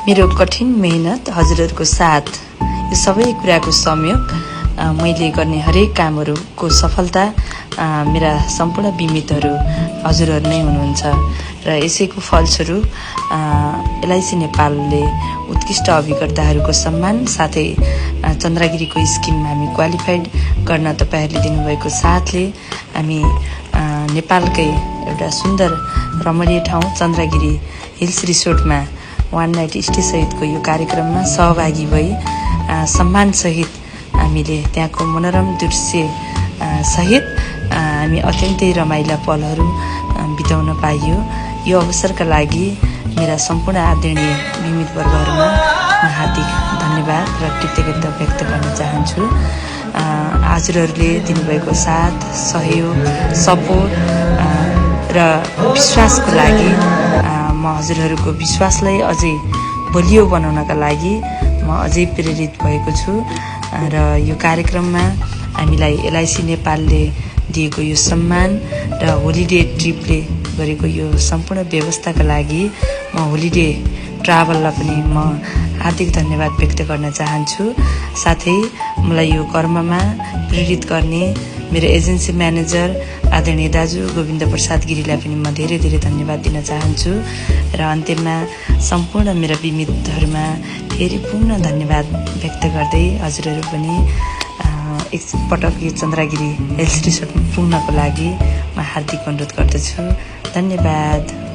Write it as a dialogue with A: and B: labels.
A: मेरो कठिन मेहनत, हजुरहरूको साथ, यो सबै कुराको संयोग, मैले गर्ने हरेक कामहरूको सफलता, मेरा सम्पूर्ण बिमितहरू हजुरहरू नै हुनुहुन्छ र यसैको फलस्वरूप एलआइसी नेपालले उत्कृष्ट अभिकर्ताहरूको सम्मान साथै चन्द्रगिरीको स्किममा हामी क्वालिफाइड गर्न तपाईहरूले दिनुभएको साथले हामी नेपालकै एउटा सुन्दर रमणीय ठाउँ चन्द्रगिरी हिल्स रिसोर्टमा वान नाइट स्टे सहितको यो कार्यक्रममा सहभागी भई सम्मानसहित हामीले त्यहाँको मनोरम दृश्य सहित हामी अत्यन्तै रमाइला पलहरू बिताउन पाइयो। यो अवसरका लागि मेरा सम्पूर्ण आदरणीय बिमित वर्गहरूमा म हार्दिक धन्यवाद र कृतज्ञता व्यक्त गर्न चाहन्छु। हजुरहरूले दिनुभएको साथ, सहयोग, सपोर्ट र विश्वासको लागि म हजुरहरूको विश्वासलाई अझै बलियो बनाउनका लागि म अझै प्रेरित भएको छु र यो कार्यक्रममा हामीलाई एलआइसी नेपालले दिएको यो सम्मान र होलिडे ट्रिपले गरेको यो सम्पूर्ण व्यवस्थाका लागि म होलिडे ट्राभललाई पनि म हार्दिक धन्यवाद व्यक्त गर्न चाहन्छु। साथै मलाई यो कर्ममा प्रेरित गर्ने मेरो एजेन्सी म्यानेजर आदरणीय दाजु गोविन्द प्रसाद गिरीलाई पनि म धेरै धेरै धन्यवाद दिन चाहन्छु र अन्त्यमा सम्पूर्ण मेरा बिमितहरूमा फेरि पुनः धन्यवाद व्यक्त गर्दै हजुरहरू पनि एकपटक यो चन्द्रगिरी हिल्स रिसोर्टमा पुग्नको लागि म हार्दिक अनुरोध गर्दछु। धन्यवाद।